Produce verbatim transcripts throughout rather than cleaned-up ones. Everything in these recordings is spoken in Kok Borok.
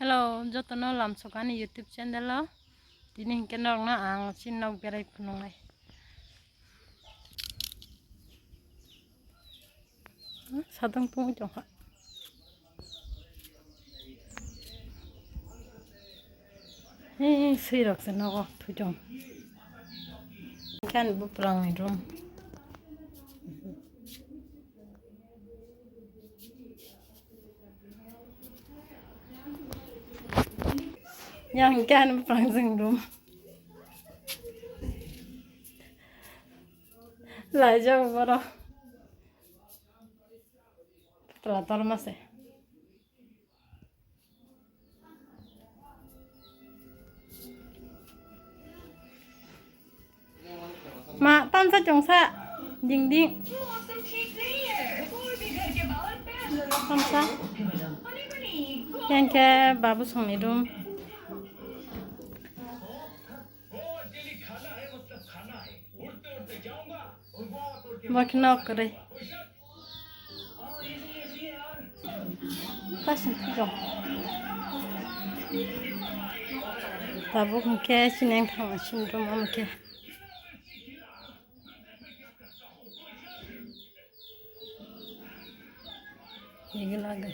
Hello, jotono lamsok ani YouTube channel o. Tini hinkhe norokno ang chini nok berai phunuknai. Hmm, sadang tongwi tongkha. Hei, swi rok se nogo thujong. Hinkhe ani bwpwrangni room. Yang hinkhe ani bwpwrang jwng room. Laijak borok. Putla torma se. Ma, tamsa chongsa, ding ding. Tamsa. Yang khe babu songni room. Bo khe nok kwrwi. Pasing phikam. Tabuk hwnkhe chini wngthang chini room o hwnkhe. Higil agwi.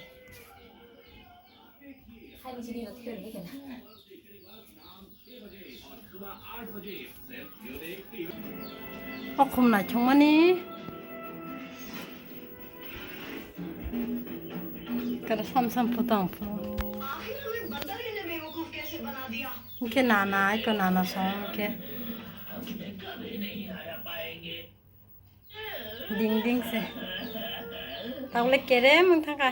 O khum naithokmani. Kara sam sam phuto ang phu. Hwnkhe nana, eko nana song hwnkhe. Ding ding se. Tabole kerem wng thangkha.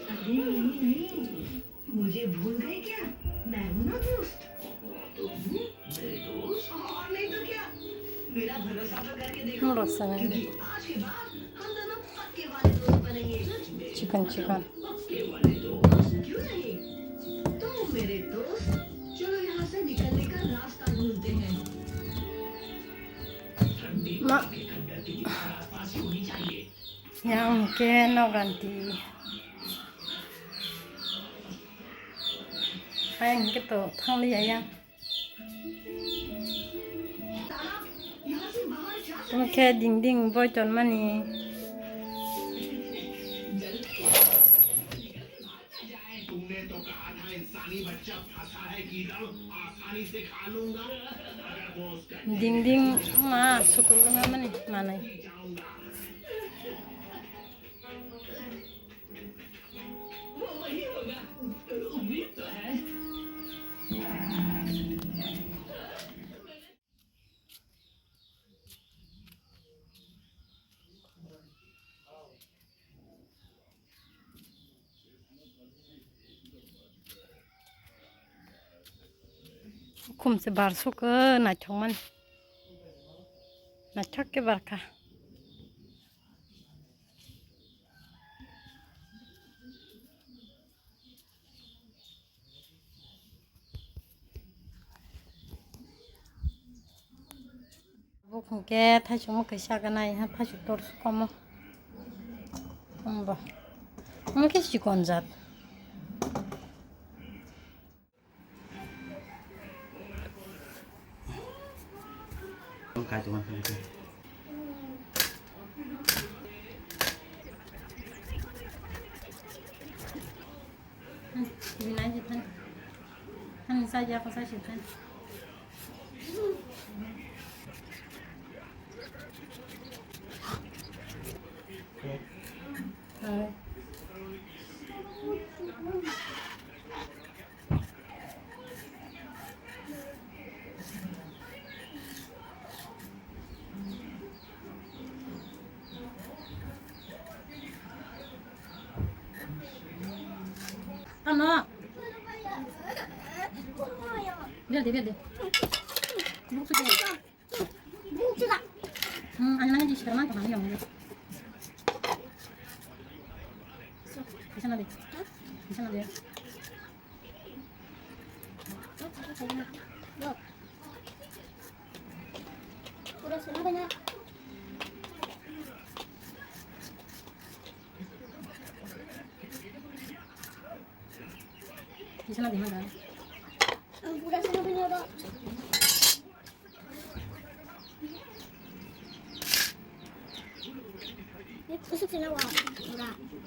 अरे नहीं, नहीं, मुझे भूल गए क्या? मैं हूँ ना दोस्त। तुम मेरे दोस्त? और नहीं तो क्या, मेरा भरोसा तो करके देखो, Murasana. क्योंकि आज के बाद हम दोनों पक्के वाले दोस्त बनेंगे। Chicken, chicken. क्यों नहीं? तुम मेरे दोस्त, चलो यहाँ से निकलने का रास्ता ढूंढते हैं। Ma. Yang ke no ganti. Ayang ke to thang liya ya. Tamo khe ding ding boi tonmani. Ding ding ma sukur wngmani manai. Khum se bar suk o, naithok mani. Naithok khe bar kha. Bo khum khe thaisukma kaisa ganai ha, thaisuk tor su komo. Ang bo. Ang khe chikon jat. Tamo. Bel de, bel de. Buk su de. Hmm, ang nang di sekarang mantap yang ini. Bisa nanti. Bisa nanti ya. Udah sana banyak. Kisa na di ma da.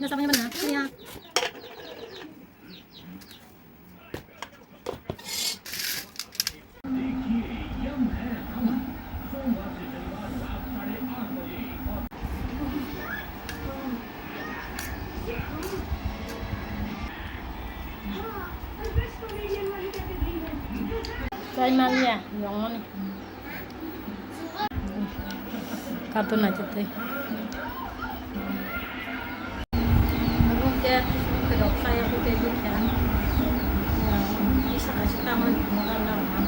Na sa ba ni ba na. Kaya. Chai manya, yongmani. Kato na chete. Abong ke, abong ke rok saya ko ke dikha. Isa kasi tamon moga na ma.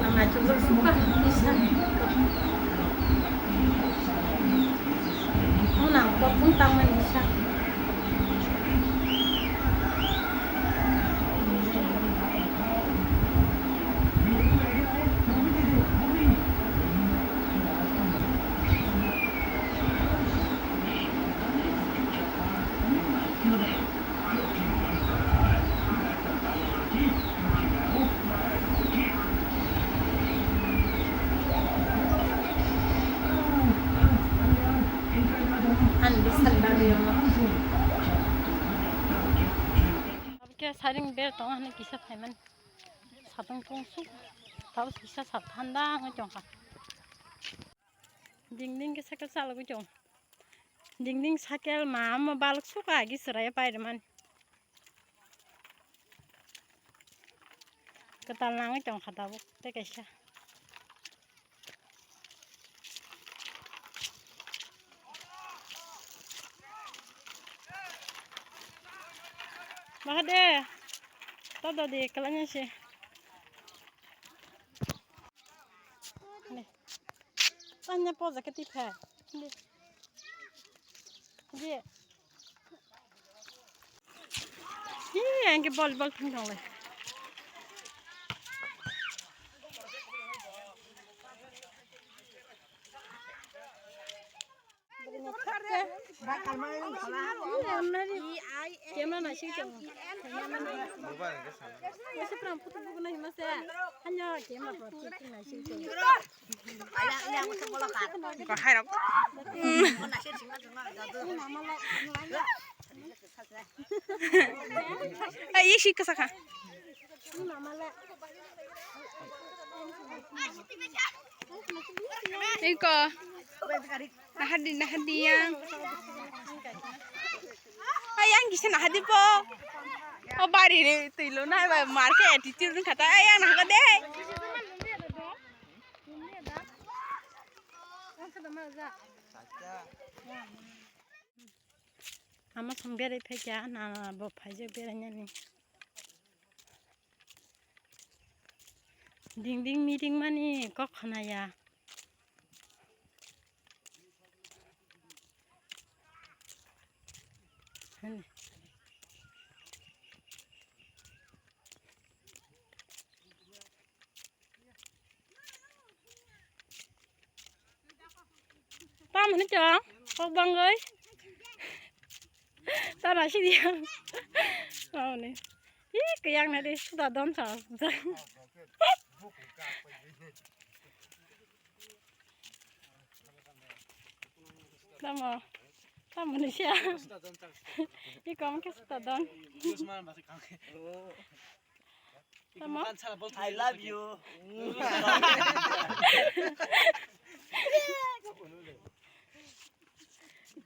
Ang achu ko suka isa. Ang nang ko pun tamon isa. Ani bwsani bagwi omo. Abo khe siren ber tongo hwnwi kisa phaimani. Satung tungsuk. Tabuk kisa sak thanda wngwi tongkha. Ding ding khe cycle chalogwi tongo. Ding ding cycle ma omo balok suka agi chwrai pairwmani. Kwtal nangwi tongkha tabuk tei kaisa. Bahade. Todo di kalanya se. Ni. Tanya poza ke tipe. Ni. Ye. Hi, ang ke bol bol thang thang le. Camera naising tong. Mobile ke sana. Masa pram photo buku nai masa. Hanya camera photo naising tong. Bahai rok. Ai, isi kasa kha. Iko. Nahadi, nahadi yang. Ay, yang kisa nahadi po. O bari re, tilo na, ba, marke attitude kata, ay, yang nahadi. Ama song berai phaikha, nana bo phaijak berainani. Ding ding meeting mani kok khnaya. Tam hini chong, kok bangoi. Tara sidi. Mao ni. Ih, kiyang na di, suda don sa. Tamo. Tamo ni siya. Ih, kom ke suda don. Tamo. I love you.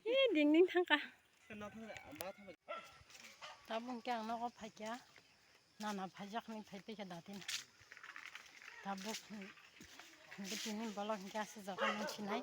Ih, ding ding thangka. Tabuk hwnkhe ang nogo phaikha, nana phaijak hinwi phai paikha datino. Tabuk hwnkhe tini bolok hwnkhe aswk jaga nang sinai.